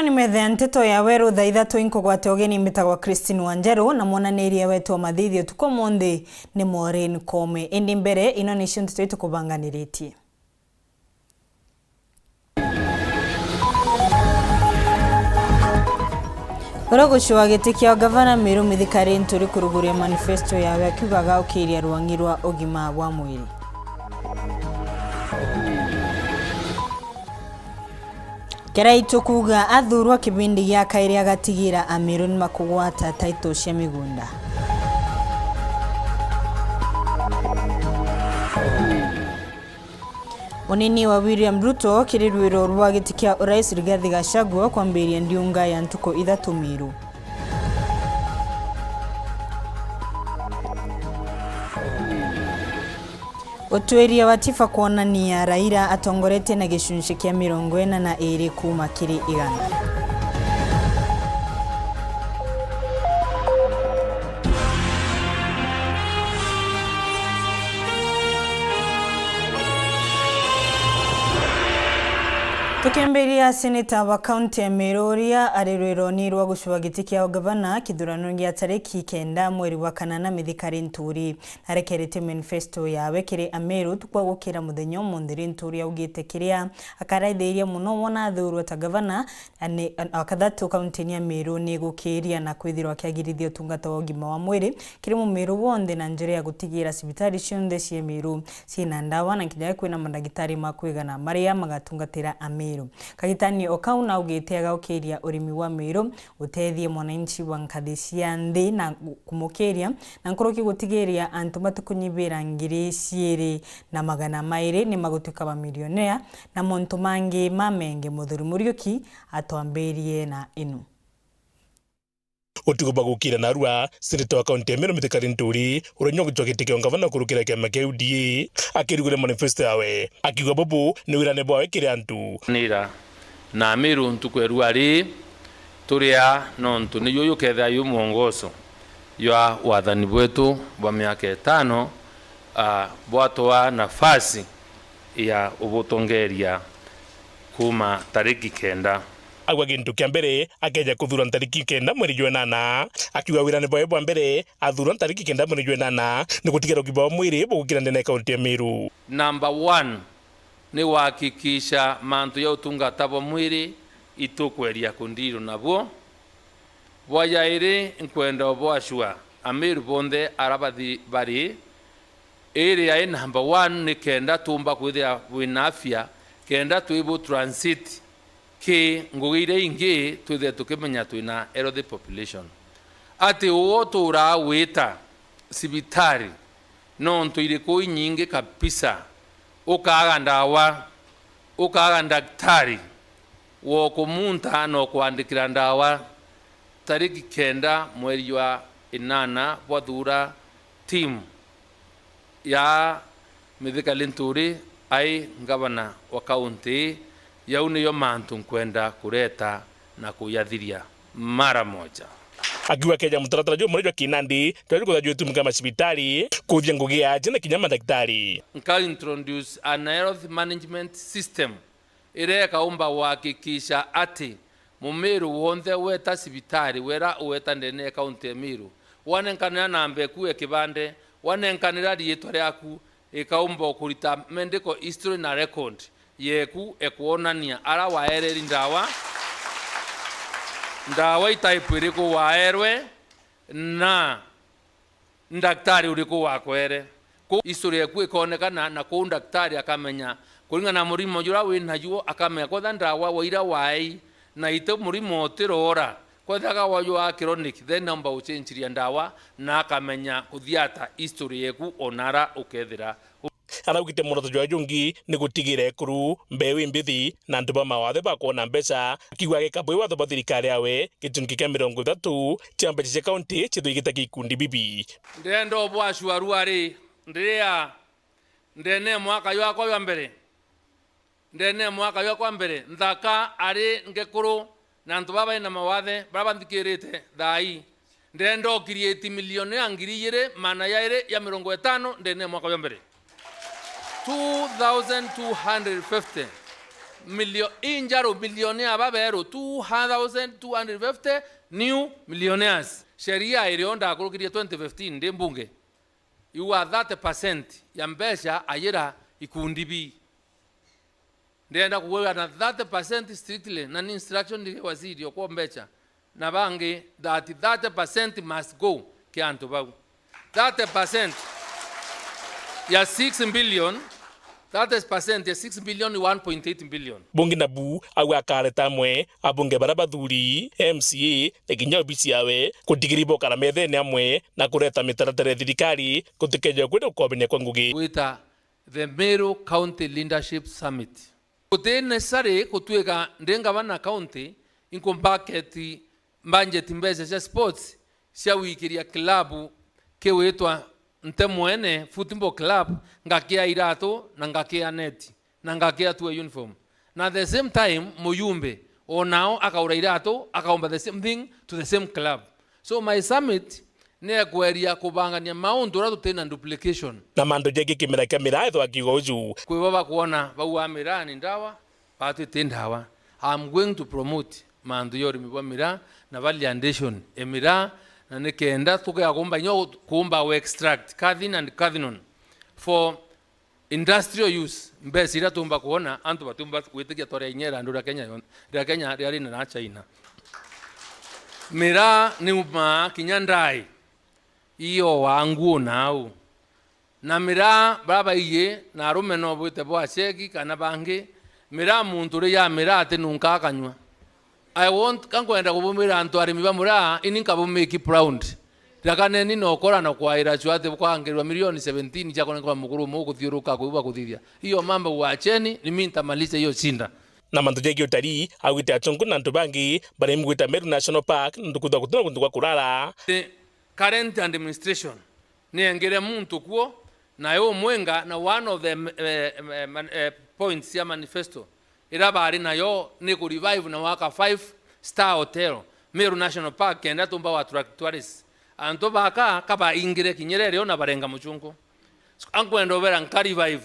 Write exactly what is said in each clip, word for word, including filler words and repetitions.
Ni metha ya nteto ya weru thaa ithatu, inkugwate ugeni, mbitagwa Christine Wanjeru, na mwananiria wetu wa mathithi utuku umunthi ni Maureen Kome. Indi mbere, ino nicio nteto itukubanganiritie. Uria ugucua giti kia gavana Meru Mithika Linturi kuruguria manifesto yawe akiuga agaukiria rwangi rwa ugima bwa mwiri. Kiraitu kuuga athurwa kibindi gia kairi agatigira Ameru ni makugwata title cia migunda. Unini wa William Ruto kiri rwiro rwa giti kia urais Rigathi Gachagua kwambiria ndiunga ya ntuku ithatu Meru. Utwiria wa tifa kwonania Raila atongoretie na gicunci kia mirongo ina na iri kuuma kiri igana. Tukiambiria, seneta wa kaunti ya Meru uria ari rwironi rwa gucua giti kia ugavana kithurano gia tariki kenda mweri wa kanana, Mithika Linturi narekeretie manifesto yawe kiri Ameru tukwa gukira muthenya umunthi. Linturi augite kiria akaraithiria muno wona athurwa ta gavana, Ani, an-, wa kathatu kaunti-ini ya Meru ni gukiria na kwithirwa akiagirithia utungata wa ugima wa mwiri kiri Mumeru wonthe na njira ya gutigira cibitari cionthe cia Meru ciina ndawa na kinya kwina mandagitari ma kwigana maria magatungatira Ameru. Kagitani o kau naugite agaukiria urimi wa Meru utethie mwananchi wa nkathi cia nthi na gu-, kumukiria na nkuruki gutigiria antu batikunyibiira ngiri ciiri na magana mairi ni magutuika bamilionea na montu mangi mamenge. Muthuri Muriuki atwambirie na inu. Utuku bwa gukira narua, seneta wa kaunti ya Meru Mithika Linturi, uria nyogitwa giti kia ungavana kurukira kiama kia U D A, akirugure manifesto yawe, akiuga bubu ni wirane bwawe kiri antu. Nira na Ameru ntuku ya rua ri, turia nontu ni yuyu kethira yu mwongoso jwa wathani bwetu bwa miaka itano, ah, bwatwaa nafasi ya ubutongeria kuuma tariki kenda. Aigua gintu kia mbere akeja kuthura ntariki kenda mweri jwa inana, akiuga wirane bwawe bwa mbere athura ntariki kenda mweri jwa inana ni gutigira ugima bwa mwiri bugukira ndene ya kaunti ya Meru. Number one ni gwakikisha mantu ja utungata bwa mwiri itukweria kundirwo nabwo. Bwa jairi, nkwenda ubwacua Ameru bonthe ara bathi-, bari, area i number one ni kenda tuumba kwithira bwina afya, kenda twibu transit ki ngugi iria ingi twithire tukimenya twina healthy population. Ati uu uturaa gwita cibitari nontu iriku inyingi kabisa, ukaaga ndawa, ukaaga ndaktari wa ukumunta na ukwandikira ndawa. Tariki kenda mweri jwa inana bwathura timu ya Mithika Linturi ai ngavana wa kaunti, jau nijo mantu nkwenda kureta na kuyathiria mara moja. Akiuga keja mutaratara juu muria jwa kinandi, jwa jukutha jwitumika macibitari, kuthia ngugi ya aja na kinya mandagitari. Nka introduce an health management system iria ikaumba gwakikisha ati Mumiru wonthe weta cibitari, wera uweta ndene ya kaunti ya Meru, wanenkanira namba eku ya kibande, wanenkanira riitwa riaku, ikaumba ukurita medical history na record yeku ekwonania ara waereri ndawa, ndawa i type iriku waerwe, na ndaktari uriku wakwere. Kuu history yeku ikonekana, na kuu ndaktari akamenya kuringana na murimo juria wi najuo, akamenya kwetha ndawa wa ira waei, na ite murimo utirora. Kwethaga waju wa chronic, then naumba gucenjiria ndawa, na akamenya kuthiata history yeku onara ukethira. Araugite muoroto jwawe jungi ni gutigira ekuru, mbeu imbithi, na antu ba mawathe bakwona mbeca, akiuga ageka bwi watho bwa thirikari yawe, gicungi kia mirongo ithatu kia mbeca cia kaunti ciithwe igitagia ikundi bibi. Ndenda ubwacua ruari, ndiria ndene mwaka jwakwa jwa mbere, ndene mwaka jwakwa mbere, nthaka ari ngekuru na antu baba bari na mawathe, baria banthikirite thaa ii, ndenda ukirieti milioni ya ngiri ijiri maana jairi ja mirongo itano ndene mwaka jwa mbere. Two thousand two hundred fifty. Milio-, injaru millionaire baberu, two thousand two hundred fifty new millionaires. Sheria irio ndakurukirie twenty fifteen ndi mbunge, iuga thirty percent ya mbeca ayira ikundi bii. Ndenda kugwira na thirty percent strictly, na ni instruction ndi waziri okwo mbeca. Na bangi that thirty percent must go ki antu bau. Thirty percent ya six billion, thirty percent ya six billion ni one point eight billion. Bunge nabu au akareta amwe abunge bara bathuri, M C A, na kinya obisi yawe, kutigiri bokara methene amwe na kureta mitaratara ya thirikari gutikeje kwenda gukobenia kwa ngugi. Gwita the Meru County Leadership Summit. Guti necessary gutuika ndi ngavana county, inkumbaketi budget mbeca cia sports cia gwikiria club kiwitwa Ntemwene Football Club, ngakia iratu na ngakia neti na ngakia tua uniform. Na at the same time, muyumbe onao akaura iratu, akaumba the same thing to the same club. So my summit ni ekweria kubangania mauntu uria tutina duplication. Na mantu jengi kimera kia miraa ethwa akiuga uju. Kwi bo bakwona bauga miraa ni ndawa, batu iti ndawa. I'm going to promote mantu ya urimi bwa miraa na validation e miraa, na nikenda tukea kumba inya kumba we extract cathin and cathinone for industrial use, mbeca iria tumba kwona antu batiumba gwitikia twaria inya irandu ria Kenya yon-, ria Kenya riari na China. Miraa ni umaa kinya ndai, iyo wa nguo nau. Na miraa, bara baingi, na arume no bwite bwa cheki kana bangi, miraa muntu ri ya miraa ati nunka akanywa. I want, ka nkwenda kubumira antu arimi ba muraa, ini nkabumiki proud. Rakaneni na ukora na kwaira chwa ati bukangirwa milioni seventeen cia kunenkerwa mukuru umu guthiuruka kuigua kuthithia. Hiyo mambo wacheni, ni mimi nitamaliza hiyo shinda. Na mantu jegie utari, augite achunku na antu bangi bari gwita Meru National Park nontu kwithwa gutina guntu gwa kurara. The current administration ni engire muntu kuo, na yo mwenga na one of the, eh, eh, man-, eh, points ya manifesto ira bari nayo ni ku revive na waka five star hotel Meru National Park, kenda tumba wa attract tourists. Antu baka kabaingire kinya rio na barenga muchunku. Ankwenda ubera nka revive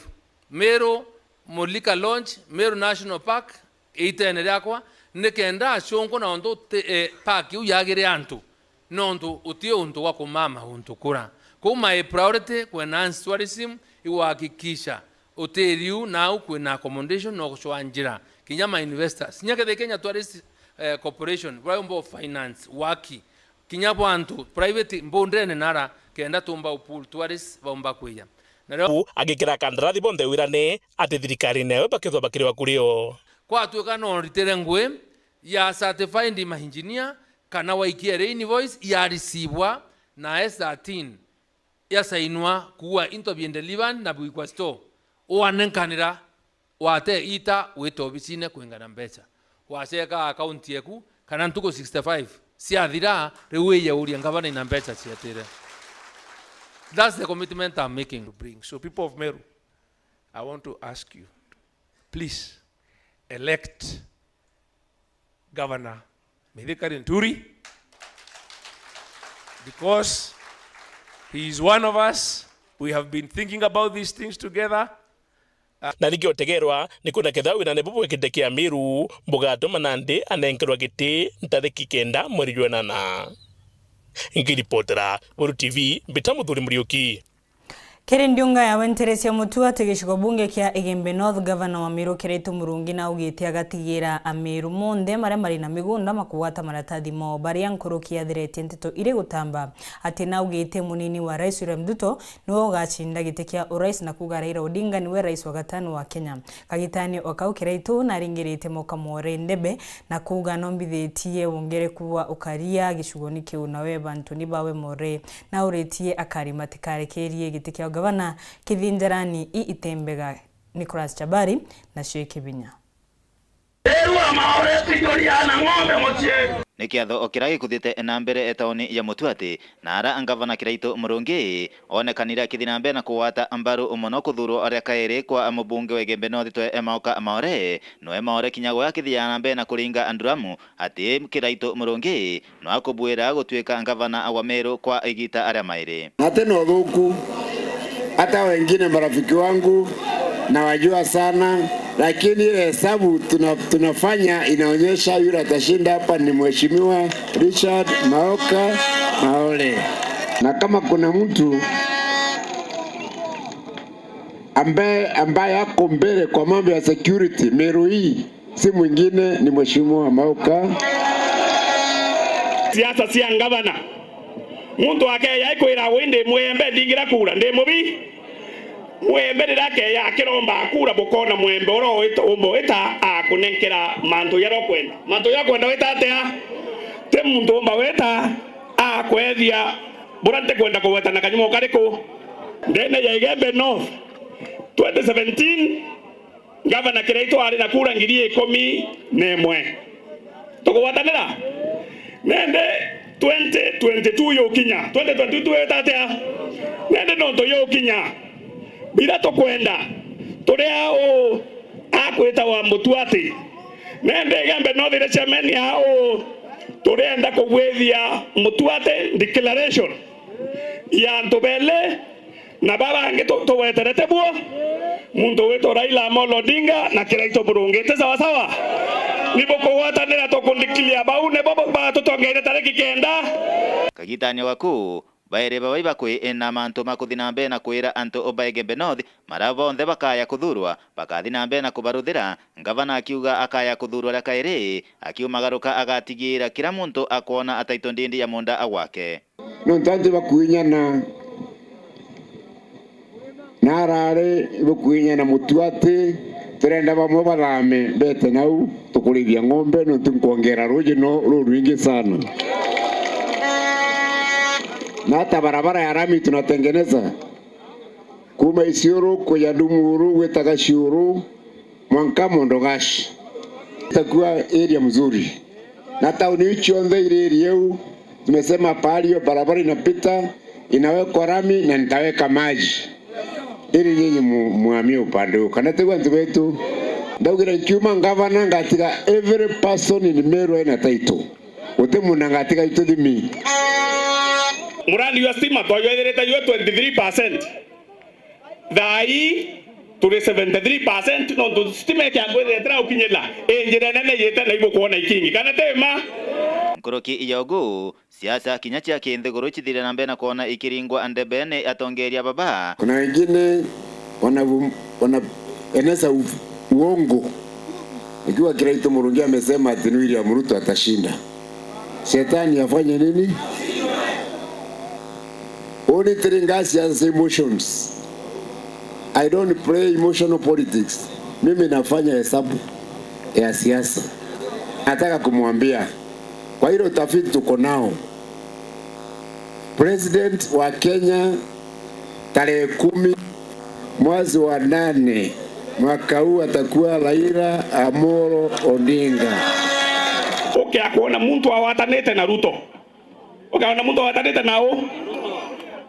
Meru Mulika Launch, Meru National Park, itene riakwa, nikenda achunku na untu ti-, eh, park iu yagire antu, nontu uti untu gwa kumama untu kura. Kou my priority ku enhance tourism, igwakikisha utiri u nau kwina accommodation no gucwa njira kinya ma investors. Kinya kethira Kenya Tourist, eh, Corporation, buria umba finance waki, kinya bwa antu private mbundene nara, kenda tumba u pull tourists baumba kwija. Na rio agikira kandarathi bonthe wirane ati thirikari nayo bakethwa bakiriwa kurio. Kwatuika no nditire ngui ya certified ma engineer kana waikia ri invoice ya receivwa na S thirteen yasainwa kuua into being delivered na bwikwa store, wanenkanira, wate ita wite obisine kwingana mbeca, waceka account yeku, kana ntuku sixty-five ciathira, riu wiyauria ngavana ina mbeca cietire. That's the commitment I'm making. To bring. So people of Meru, I want to ask you, please elect Governor Mithika Linturi, because he is one of us. We have been thinking about these things together. Na nikio utegerwa ni kwona kethira wirane bubu wikite kia Miru bugatuma nandi anenkerwa giti ntariki kenda mweri jwa enana. Ngiripotera Weru T V, mbita Muthuri Muriuki. Kiri ndiunga ya wenteresia mutu ati gicigo bunge kia Igembe North, gavana wa Miru Kiraitu Murungi naugite agatigira Amiru monthe maria mari na migunda makugwata maratathi mao baria nkuruki yathiretie nteto iri gutamba ati naugite munini wa Rais William Ruto niwe ugacinda giti kia urais na kuuga Raila Odinga niwe rais wa gatano wa Kenya. Kagitani o kau Kiraitu naringirite Moka More ndebe na kuuga nombithitie wongereku wa ukaria gicugoni kiu, nawe bantuni bawe More nauritie akari matikarekerie giti kia ugavana kithinjarani i itembega. Nicholas Chabari nacio ikibinya. Rĩu amaore titũria na ng'ombe mũciĩ. Nĩ kĩatho o kĩrĩa gĩkũthiĩte na mbere taũni ya Mũtuatĩ, na ara ngavana Kiraitu Murungi onekanire akĩthiĩ na mbere na kũgwata mbaru mũno kũthurwo rĩa kaĩrĩ kwa mũbunge wa Igembe North Twe Maoka Maore. Noe Maore kinya gwe akĩthiaga na mbere na kũringa nduramu atĩ Kiraitu Murungi no akũbuĩra gũtuĩka ngavana wa Meru kwa igita arĩa maĩrĩ. Hatena ũthũku, hata wengine marafiki wangu nawajua sana, Lakini ile hesabu tuna-, tunafanya inaonyesha yule atashinda hapa ni Mheshimiwa Richard Maoka Maole. Na kama kuna mtu ambaye, ambaye ako mbele kwa mambo ya security Meru hii, si mwingine ni Mheshimiwa Maoka. Siasa cia ngavana. Muntu akeya ikwira, "Wi ndi mwembe, ndingira kura, ndi mubi." Mwembe riria akeya akiromba kura, bukona mwembe uria wita-, umba wita akunenkera mantu jaria ukwenda. Mantu jaria ukwenda wita atia? Ti muntu umba wita akwethia buria ntikwenda kugweta na kanyumo kariku. Ndene ya Igembe North, twenty seventeen, Gavana Kiraitu ari na kura ngiri ikumi na imwe. Tukugwatanira? Nende twenty twenty-two yukinya. Twenty twenty-two yita atia? Nende nontu yukinya. Biria tukwenda, turi au akwitawa Mutuati. Nende Igembe North iri chairman au, turienda kugwithia Mutuati declaration ya antu beli Na babangi tu-, tugweterete buo, muntu witwa Raila Amolo Odinga na Kiraitu Murungi. Ti sawa sawa? Ni bukugwatanira tukundikilia bau, nibo bu-, batutongeire tariki kenda. Kagitania gaku, bairi babai bakwi na mantu ma kuthi na mbere na kwira antu ba Igembe North, maria bonthe bakaya kuthurwa, bakathi na mbere na kubaruthira. Ngavana akiuga akaya kuthurwa ria kairi, akiumagaruka agatigiira kira muntu akwona ataitwe ndindi ya munda agwake. Nontu antu bakuinyana, na arari bukuinyana Mutuati, turenda bamwe bathame bete nau tukurithia ng'ombe, nontu nkwongera ruuji no rurwingi sana. Na hata barabara ya rami tunatengeneza, kuma Isiuru kuja Ndumuru gwita Gaciuru, mwanka Mondogashi. Itakuwa area mzuri. Na tauni hii cionthe iri area iu, tumesema pahali hiyo barabara inapita, inawekwa rami na nitaweka maji. Ili nyinyi mu-, muhamie upande huu. Kana tigwe antu betu? Ndaugire nkiuma ngavana ngatiga every person in Meru ena title. Guti muntu ngatiga ituthimi. Murandi jwa stima twajwethirite jwe twenty-three percent. Thaa ii turi seventy-three percent nontu stima ikiakwithira itiragukinyira, i njira inene ijite na ibukwona ikingi, kana ti ma? Nkuruki ya ugu, siasa kinya cia kinthiguru icithire na mbere na kwona ikiringwa ndebene atongeria baba. Kuna wengine wana-, wanaeneza u-, uongo. Ikiwa Kiraitu Murungi amesema ati ni William Ruto atashinda, shetani afanye nini? Only three ngasi as emotions. I don't play emotional politics. Mimi nafanya hesabu ya siasa. Nataka kumwambia, kwa ile utafiti tuko nao, president wa Kenya tarehe kumi mwezi wa nane mwaka huu atakuwa Raila Amolo Odinga. Ukia kwona muntu awatanite na Ruto. Ukaona muntu awatanite na u?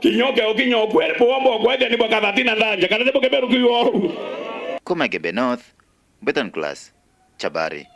Kinya uke-, ukinya ukwe-, bwomba ukwethia ni bwa kathatina nthanja, kana ni bukiberukiwa uu? Kuma Igembe North, Beton Class, Chabari.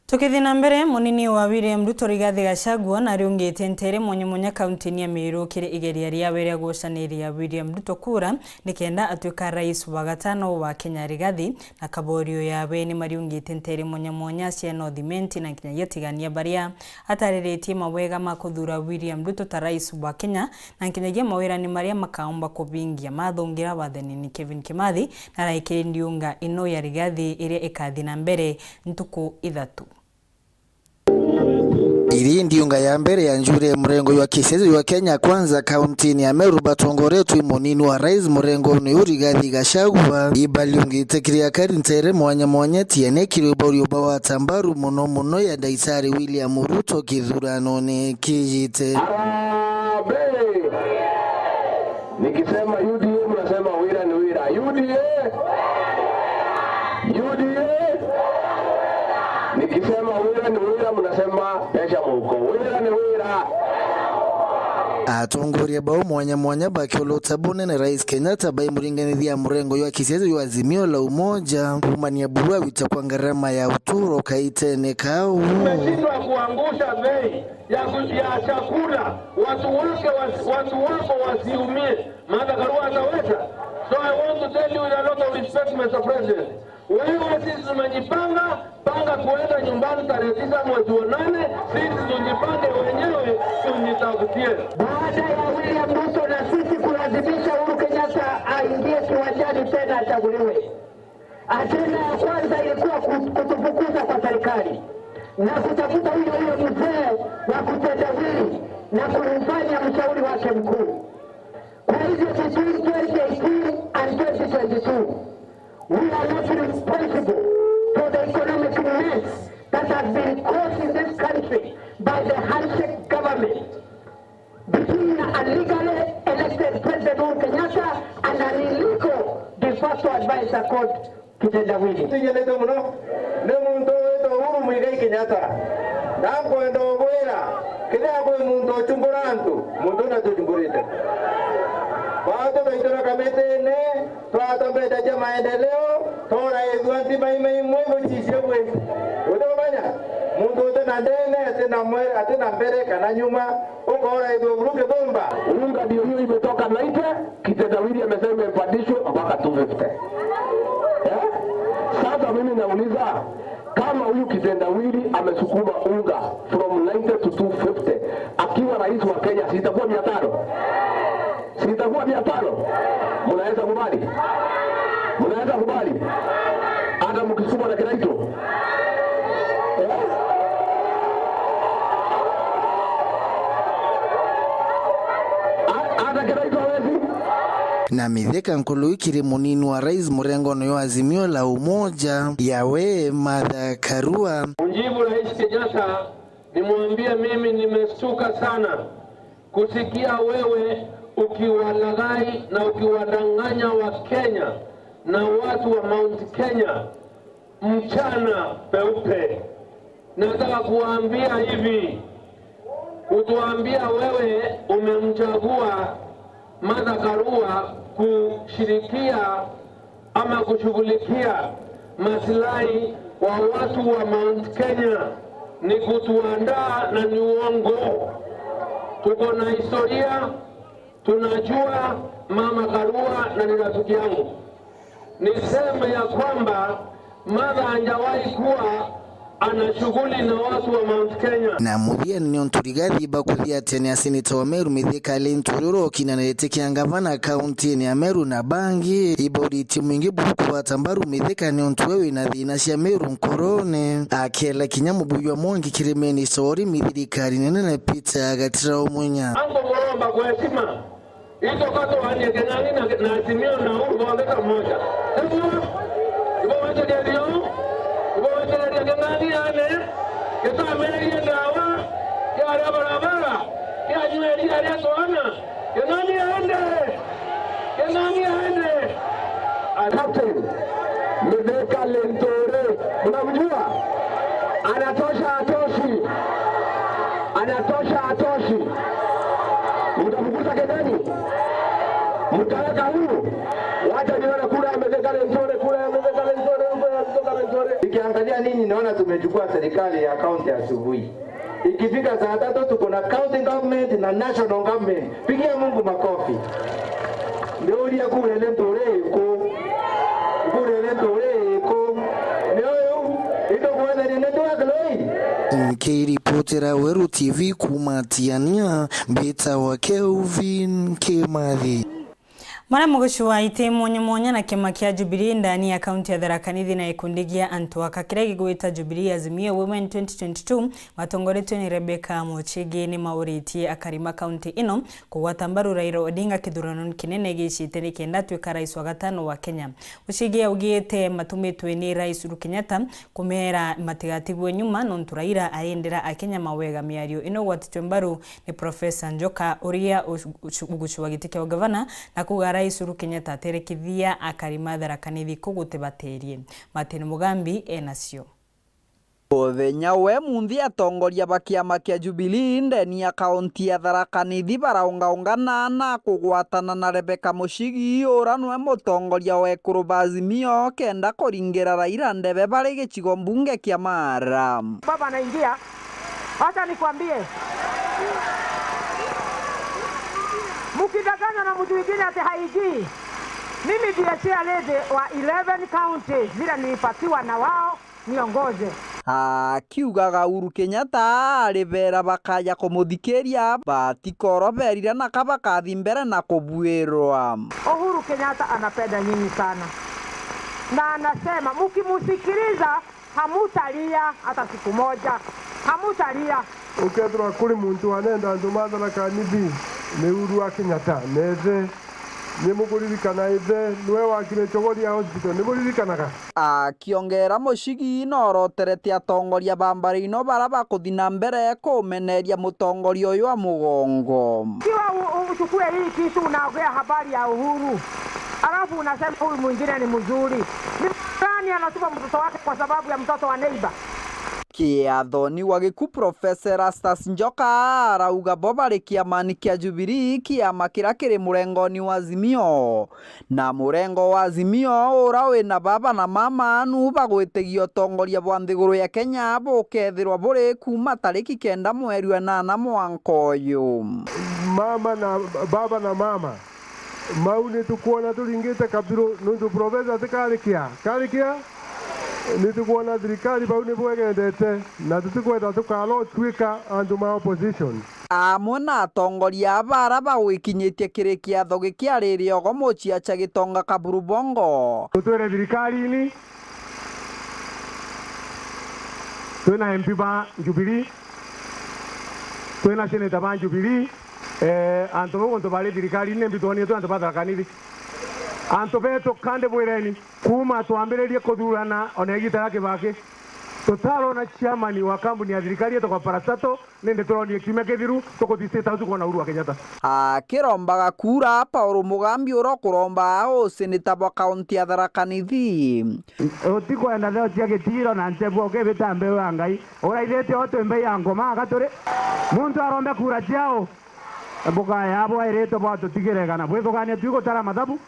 Tukithi na mbere, munini wa William Ruto Rigathi Gachagua nariungite ntere mwanya mwanya kaunti-ini ya Meru kiri igeria riawe ria gucaniria William Ruto kura nikenda atuika rais wa gatano wa Kenya. Rigathi na Kaborio yawe ni mariungite ntere mwanya mwanya cia North Imenti na nkinyagia Tigania, baria atariritie mawega ma kuthura William Ruto ta rais wa Kenya, na nkinyagia mawirani maria makaumba kubingia mathungira wathani-ini. Kevin Kimathi na araikiri ndiunga ino ya Rigathi iria ikathi na mbere ntuku ithatu. Iri ndiunga ya mbere ya njuri ya murengo jwa kisiasa jwa Kenya Kwanza kaunti-ini ya Meru batongoretwe i munini wa rais murengoni uyu Rigathi Gachagua. Ibariungite kiri akari ntere mwanya mwanya tiene kiri ubario bawata mbaru muno muno ya Ndagitari William Ruto kithuranone kijite. Harambee! Nikisema U D A, mnasema wira ni wira. U D A! U D A! Nikisema wira ni wira, mnasema pesha mhuko. Wira ni wira. Atongoria bau mwanya mwanya bakiolota bunene Rais Kenyatta baimuringanithia murengo jwa kisiasa jwa Azimio la Umoja, kuumania buru agwita kwa ngarama ya uturo kaitene kau. Tumeshindwa kuangusha bei ya ku-, ya chakula, watu wake wasi-, watu wako wasiumie. Martha Karua ataweza? So I want to tell you with a lot of respect, Mister President, Kwa hivyo sisi tumejipanga, panga kuenda nyumbani tarehe tisa mwezi wa nane, sisi tujipange wenyewe, tujitafutie. Baada ya William Ruto na sisi kulazimisha Uhuru Kenyatta aingie kiwanjani tena achaguliwe, ajenda ya kwanza ilikuwa ku-, kutufukuza kwa serikali na kutafuta huyo huyo mzee wa kitendawili na kumfanya mshauri wake mkuu. Kwa hivyo, between twenty eighteen and twenty twenty-two, we are not responsible for the economic mess that has been caused in this country by the handshake government between a legally elected President Uhuru Kenyatta and an illegal de facto advisor called Kitendawili. Ntinyendete mono ni muntu witwa Uhuru Muigai Kenyatta. Na nkwenda ubwira, kinya kwi muntu uchumbura antu, muntu uria tuchumburite. Batu baitira kamitine, twata mbeca cia maendeleo, turaithua ntima ime imwe ibuchicie bwi. Utumanya, muntu utina ndene, atina mwe-, atina mbere kana nyuma, ukoraithua buru kibumba. Unga ndio hiyo imetoka ninety, Kitendawili amesema ipandishwe mpaka two fifty. Eh? Sasa mimi nauliza, kama huyu Kitendawili amesukuma unga from ninety to two fifty, akiwa rais wa Kenya, si itakuwa mia tano? Si itakuwa mia tano? Mnaweza kubali? Mnaweza kubali? Hata mkisukumwa na Kiraitu? Eh? A-, hata Kiraitu hawezi? Na Mithika Nkului kiri munini wa rais murengone jwa Azimio la Umoja, yawe Martha Karua. Mjibu Rais Kenyatta, nimwambie mimi nimestuka sana kusikia wewe ukiwalaghai na ukiwadanganya wa Kenya na watu wa Mount Kenya mchana peupe. Nataka kuwaambia hivi, kutuambia wewe umemchagua Martha Karua kushirikia ama kushughulikia maslahi wa watu wa Mount Kenya ni kutuandaa na ni uongo. Tuko na historia, tunajua Mama Karua na ni rafiki yangu. Niseme ya kwamba Martha hajawahi kuwa ana shughuli na watu wa Mount Kenya. Na muthia ni untu Rigathi bakuthiatia ni aseneta wa Meru Mithika Linturi uria ukinaniritie kia ngavana kaunti-ini ya Meru na bangi ibauritie mwingi buru kugwata mbaru Mithika ni untu we wina thina cia Meru nkorone. Akiela kinya Mubui wa Mwangi kiri minista wa urimi thirikari nene Peter Gatira Umunya. Ango muromba kwa heshima. Itwe ka twaanie King'ang'i na, na Azimio na Uhuru bonthe ta moja. Niguo? Ibo wetereria uu? Ibo wetereria King'ang'i aane? Gitamererie ndawa, kiaria barabara, kianyua iria ria twana. King'ang'i aende! King'ang'i aende! Captain Mithika Linturi, mnamjua? Anatosha, atoshi? Anatosha, atoshi? Mtafukuza King'ang'i? Mtaweka huyu? Wacha nione kura ya Mithika Linturi, kura ya Mithika Linturi, kura ya Mithika Linturi. Nikiangalia ninyi, naona tumechukua serikali ya kaunti asubuhi. Ikifika saa tatu tuko na county government na national government. Pigia Mungu makofi. Ndiuria kura ile Linturi iku? Kura ile Linturi iku? Ni uyu, itukwethania network loi? Nkiripotera Weru T V kuuma Tiania, mbitawa Kelvin Kimathi. Maria mugucu wa iti mwanya mwanya na kiama kia Jubilee ndani ya kaunti ya Tharaka Nithi na gikundi gia antu aka kiria gigwita Jubilee Azimio Women twenty twenty-two, matongoretue ni Rebecca Muchigi, ni mauritie akari ma kaunti ino kugwata mbaru Raila Odinga kithurano kinene gicite nikenda atuika rais wa gatano wa Kenya. Muchigi augite matumitwe ni Rais Uhuru Kenyatta kumeera matigatigwe nyuma, nontu Raila aendera Akenya mawega. Miario ino gwatitwe mbaru ni Professor Njoka, uria ugucua giti kia ugavana, na kuuga Rais Uhuru Kenyatta aterekithia akari ma Tharaka Nithi kugutibaterie. Martin Mugambi enacio. Muthenya we munthi, atongoria ba kiama kia Jubilee ndeni ya kaunti ya Tharaka Nithi baraungaungana na kugwatana na Rebecca Muchigi, ura nwe mutongoria wa ekuru ba Azimio, kenda kuringira Raila ndebe bari gicigo mbunge kia Maara. Baba anaingia. Acha nikwambie, mkidanganywa na mtu mwingine ati haingii, Mimi ndiye chair lady wa eleven counties vile nilipatiwa na wao niongoze. Akiugaga Uhuru Kenyatta ari beera bakaja kumuthikiria, batikoroberire na ka bakathi mbere na kubuirwa. Uhuru Kenyatta anapenda nyinyi sana. Na anasema mkimusikiliza hamutalia hata siku moja. Hamutalia. Ukethirwa kuri muntu wanenda antu ma Tharaka Nithi, ni Uhuru wa Kenyatta, na ithe. Ni mukuririkana ithe, niwe wakire Chogoria Hospital, ni muririkanaga? Akiongera, Muchigi noroterete atongoria ba mbari ino bara bakuthi na mbere kumeneria mutongoria uyu wa mugongo. Kiwa u-, u-, uchukue hii kitu unaongea habari ya Uhuru, alafu unasema huyu mwingine ni mzuri. Ni nani anatupa mtoto wake kwa sababu ya mtoto wa neighbor? Kiathoni wa Giku, Professor Erastus Njoka arauga bo bari kiamani kia Jubilee, kiama kiria kiri murengoni wa Azimio, na murengo wa Azimio ura wina baba na mama nu bagwitigia utongoria bwa nthiguru ya Kenya bukethirwa buri kuuma tariki kenda mweri wa nana mwanka uyu. Mama na, baba na mama, mau ni tukwona turingite kabiru, nuntu professor ti karikia, karikia? Ni tukwona thirikari bau ni bwegendete, na tutikwenda tukara utuika antu ma opposition. Amwe na atongoria bara bagwikinyitie kiri kiatho gikiariri ogo muciacha Gitonga Kaburu Bongo. Tutwire thirikarine, twina M P ba Jubilee, twina senator ba Jubilee, eh, antu bau guntu bari thirikarine, mbitwonire twi antu ba Tharaka Nithi. Antu betu kandi bwireni, kuuma twambiririe kuthurana ona igita ria Kibaki, tutarona chairman wa kambuni ya thirikari yetagwa Parastatal, nindi turonire kiumia kithiru tukuthi State House kwona Uhuru wa Kenyatta. Akirombaga kura, Paul Mugambi ura ukuromba au seneta bwa kaunti ya Tharaka Nithi. Utikwenda theo cia gitiro na ntebu ukibita mbeu ya Ngai. Uraithitie o twi mbei ya ngoma aga turi. Muntu arombe kura ciao. Mbuga yabo airitwe bwatutigire kana bwithugania twi gutara mathabu.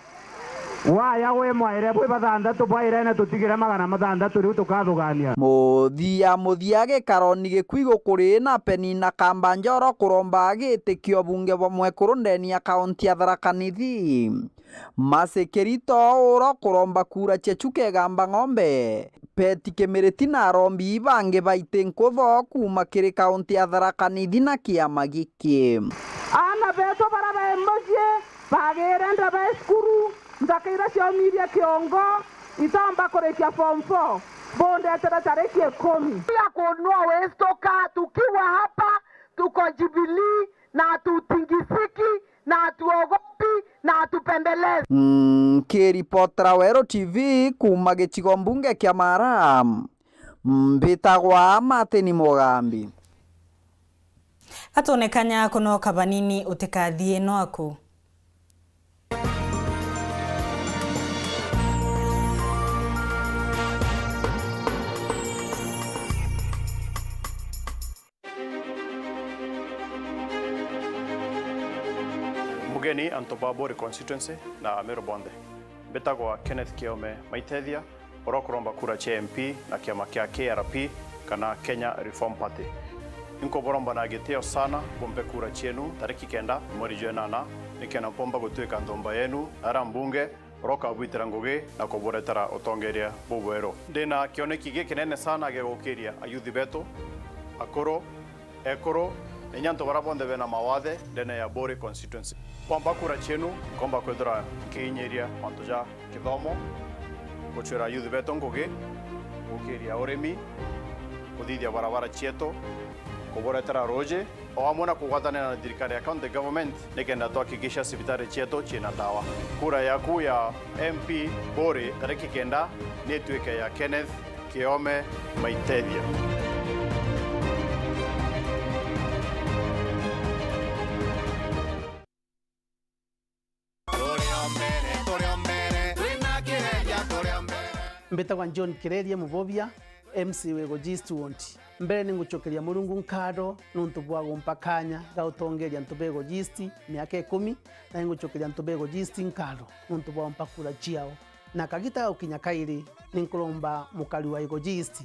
Waya wi mwaire bwi bathanthatu, bwairene tutigire magana mathanthatu, riu tukathugania. Muthia, muthia gikaroni gikui gukuri na Penina Kambanja ura ukuromba giti kia ubunge bwa mwekuru ndeni ya kaunti ya Tharaka Nithi. Mercy Kirito ura ukuromba kura cia Chuka Igamba Ng'ombe, Beti Kimiriti na arombi bangi baiti nkutho kuuma kiri kaunti ya Tharaka Nithi na kiama giki. Aana betu bara bai mucii bagire nda bai cukuru, nthaka iria ciaumirie kiongo, itomba kurikia form four, bundetera tariki ikumi. Ya kunua wĩcitũka, tukiwa hapa, tuko Jubilee, na hatutingisiki, na hatuogopi, na hatupendelezi. Nkiripotera Weru T V kuuma gicigo mbunge kia Mara, mbitagwa Martin Mugambi. Gatone kanya kunoka banini utikathie nwaku. Mbugeni antu ba Buri constituency na Ameru bonthe. Mbitagwa Kenneth Kiome Maitethia, uria ukuromba kura cia M P na kiama kia K R P kana Kenya Reform Party. Inkuburomba na gitio sana bumpe kura cienu tariki kenda mweri jwa enana, nikenda mpomba gutwika nthumba yenu na aria mbunge uria ukabwitira ngugi na kuburetera utongeria bubweru. Ndina kioneki gikinene sana gia gukiria ayuthi betu, akuru, ekuru, na inya antu baria bonthe bena mawathe ndene ya Buri constituency. Kwamba kura cienu, nkomba kwithira nkiinyiria mantu ja kithomo, gucwira ayuthi betu ngugi, gukiria urimi, kuthithia barabara cietu, kuburetera ruuji, o amwe na kugwatanira na thirikari ya county government nikenda twahakikisha cibitari cietu ciina ndawa. Kura yaku ya M P Buri tariki kenda ni itwike ya Kenneth Kiome Maitethia. Turi o mbere, turi o mbere, twina Kireria, turi o mbere. Mbitagwa John Kireria Mubobia, M C wa Igoji East Ward. Mbere ni ngucokeria Murungu nkatho nuntu bwa gumpa kanya ga utongeria antu ba Igoji East miaka ikumi, na ni ngucokeria antu ba Igoji East nkatho nuntu bwa gumpa kura ciao. Na kagita ga gukinya kairi, ni nkuromba mukari wa Igoji East,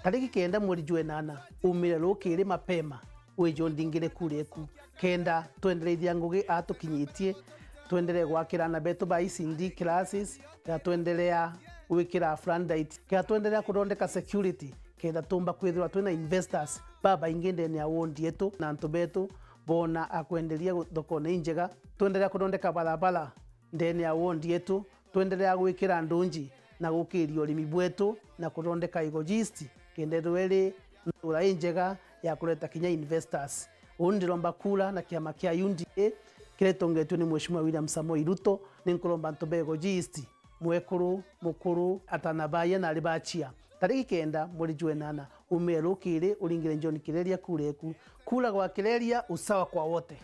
tariki kenda mweri jwa enana, umire rukiri mapema, wije undingire kura eku, kenda twendereithia ngugi aa tukinyitie, twendelee gwakira aana betu ba E C D classes, kenda twendelea gwikira floodlight, kenda twendelea kuthondeka security, kenda tumba kwithirwa twina investors babaingi ndene ya ward yetu, na antu betu boona akwenderia gu-, thokone injega, twendelea kuthondeka barabara ndene ya ward yetu, twendelea gwikira ndunji na gukiria urimi bwetu na kuthondeka Igoji East, kenda ithirwe iri ntura injega ya kureta kinya investors. Uu ndiromba kura na kiama kia U D A kiria gitongetue ni Mheshimiwa William Samoei Ruto, ni nkuromba antu ba Igoji East, mwekuru, mukuru, atana baye na ari bachia, tariki kenda mweri jwa enana, umire rukiri uringire John Kireria kura eku. Kura gwa Kireria, usawa kwa wote.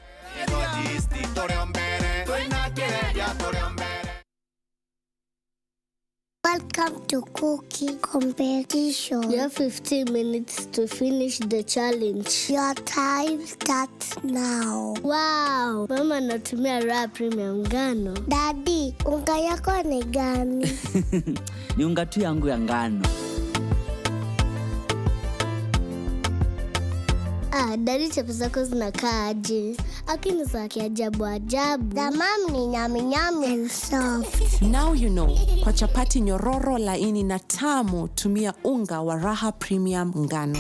Igoji East turi o mbere, twina Kireria turi o mbere. Welcome to cooking competition. You have fifteen minutes to finish the challenge. Your time starts now. Wow! Mama anatumia Raha Premium ngano. Daddy, unga yako ni gani? Ni unga tu yangu ya ngano. Ah, Daddy, chapo zako zinakaa aje? Lakini za kiajabu ajabu. The mom ni nyami nyami and soft. Now you know. Kwa chapati nyororo, laini na tamu, tumia unga wa Raha Premium ngano.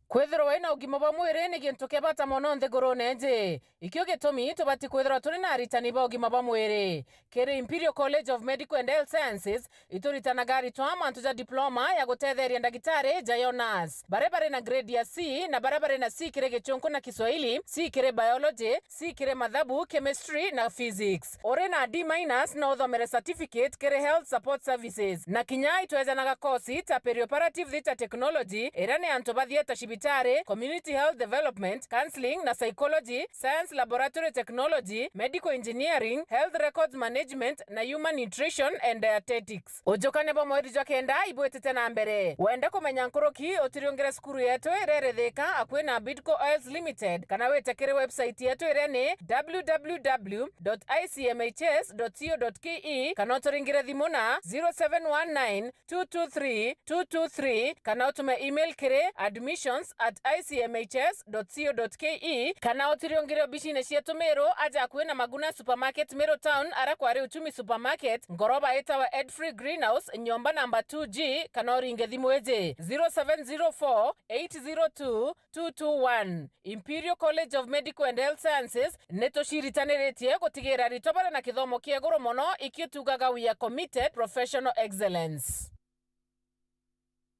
Kwithirwa wina ugima bwa mwiri ni gintu kia bata mono nthiguruune iji. Ikio gitumi tubati kwithirwa turi na aritani ba ugima bwa mwiri. Kiri Imperial College of Medical and Health Sciences, ituritanaga aritwa mantu ja diploma ya gutetheria ndagitari ja yo nurse, baria bari na grade ya C na baria bari na C kiri Gichunku na Kiswahili, C kiri biology, C kiri mathabu, chemistry na physics. Uri na D minus no uthomere certificate kiri health support services. Na kinya itwejanaga course ta perioperative theatre technology, iria ni antu ba theatre cibitari, community health development, counselling na psychology, science laboratory technology, medical engineering, health records management na human nutrition and dietetics. Ujukane bwa mweri jwa kenda ibwitite na mbere. Wenda kumenya nkuruki, utiriungire cukuru yetu iria iri Thika, akui na Bidco Oils Limited, kana wite kiri website yetu iria ni w w w dot i c m h s dot co dot k e, kana uturingire thimu na zero seven one nine two two three two two three, kana utume email kiri admissions at i c m h s dot co dot k e, kana utiriungire obicine cietu Meru, aja akui na Maguna Supermarket Meru Town, ara kwari Uchumi Supermarket, ngoroba itawa Edfree Greenhouse, nyomba namba two G, kana uringe thimu iji zero seven zero four eight zero two two two one. Imperial College of Medical and Health Sciences, ni tuciritaniritie gutigira aritwa bari na kithomo kia iguru mono, ikio tugaga we are committed professional excellence.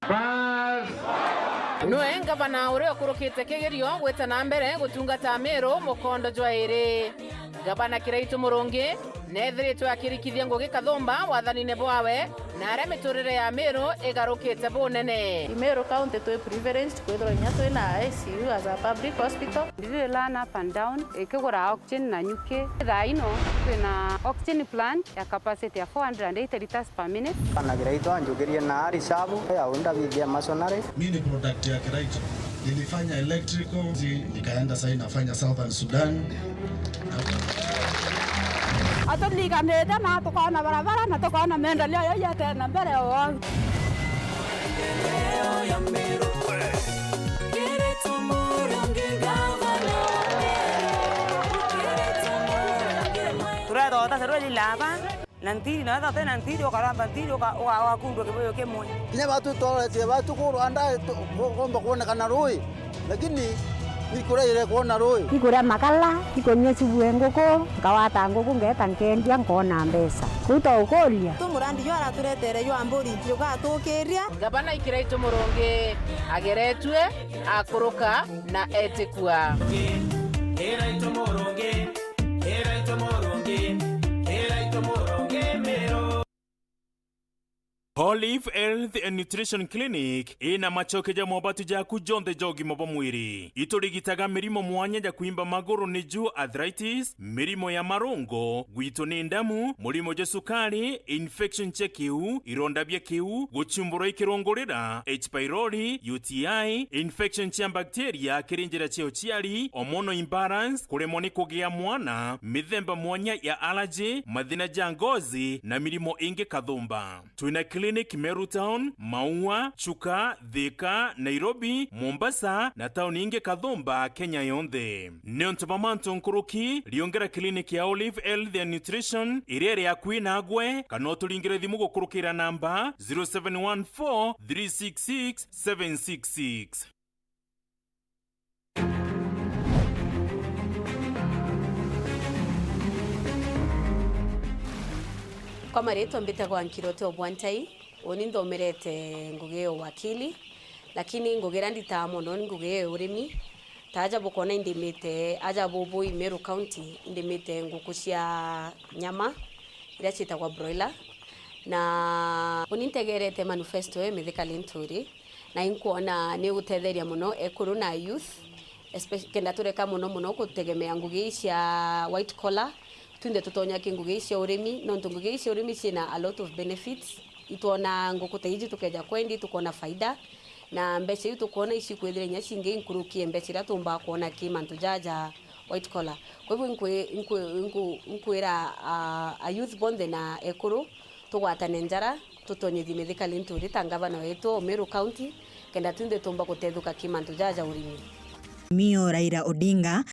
Pass. Nwe ngavana uria ukurukite kigerio gwita na mbere gutungata Meru mukondo jwa iri. Ngavana Kiraitu Murungi neethiritwe akirikithia ngugi kathumba wathanine bwawe, na aria miturire ya Meru igarukite bunene. Meru County twi privileged kwithirwa inya twi na I C U as a public hospital. Ndiri learn up and down, ikigura oxygen na nyuki. Thaa ino twina oxygen plant ya capacity ya four hundred and eighty liters per minute. Kana Kiraitu anjukirie na ari shabu ya unda bithia masonary. Mi ni product ya Kiraitu. Nilifanya electrical, nikaenda sasa nafanya Southern Sudan. Aturiganite na tukona barabara na tukona maendeleo yaiete na mbere o. Turethota serwe lilaba. Na ntiri, na wethira uti na ntiri, ukaramba ntiri, uka-, uka-, ugakundwa kibuyu kimwe. Kinya batu tworetie batu ku Rwanda, tu-, ku-, kumba kwonekana rui, lakini ni kuria irekwona rui. Ikuria makara, ikunyua cibue nguku, nkawata nguku, ngeeta nkendia, nkona mbeca. Kuu twa ukuria. Tu murandi jwa araturetere jwa mburi, jugatukiria. Ngavana Kiraitu Murungi ageretue, akuruka na etikua. Kiraitu Murungi. Olive Health and Nutrition Clinic ina machoke ja mobatu jaku jonthe ja ugima bwa mwiri. Iturigitaga mirimo mwanya ja kwimba maguru, niju arthritis, mirimo ya marungo, gwitu ni ndamu, murimo jwa sukari, infection cia kiu, ironda bia kiu, guchumburwa ikirungurira, H pylori, U T I, infection cia bacteria kiri njira cia uciari, hormonal imbalance, kuremwa ni kugia mwana, mithemba mwanya ya allergy, mathina ja ngozi na mirimo ingi kathumba. Twina clinic Meru Town, Maua, Chuka, Thika, Nairobi, Mombasa na tauni ingi kathumba Kenya yonthe. Ni untu bwa mantu nkuruki, riongera clinic ya Olive Health and Nutrition iria iri akui nagwe, kana uturingire thimu gukurukira namba zero seven one four three six six seven six six. Kwa maritwa mbitagwa Nkirote Obwantai, uni nthomerete ngugi ya uwakili, lakini ngugi iria nditaa mono ni ngugi ya urimi. Ta aja bukwona indimite, aja bubu i Meru County, indimite nguku cia nyama iria ciitagwa broiler, na uni ntegerete manifesto ya Mithika Linturi, na inkwona ni ugutetheria mono ekuru na youth, espe-, kenda tureka mono mono gutegemea ngugi ii cia white collar, twinthe tutonya ki ngugi ii cia urimi, nontu ngugi ii cia urimi ciina a lot of benefits. Itwona nguku ta iji tukeja kwendi, tukona faida, na mbeca iu tukwona ici kwithira inya cingi inkuruki e mbeca iria tumbaa kwona ki mantu jaja white collar. Kwa hivyo inkwi-, inkwi-, inku-, inkwira a, a youth bonthe na ekuru, tugwatane njara, tutonyithie Mithika Linturi ta ngavana wetu o Meru County, kenda twinthe tumba kutethuka ki mantu jaja urimi. Mio Raila Odinga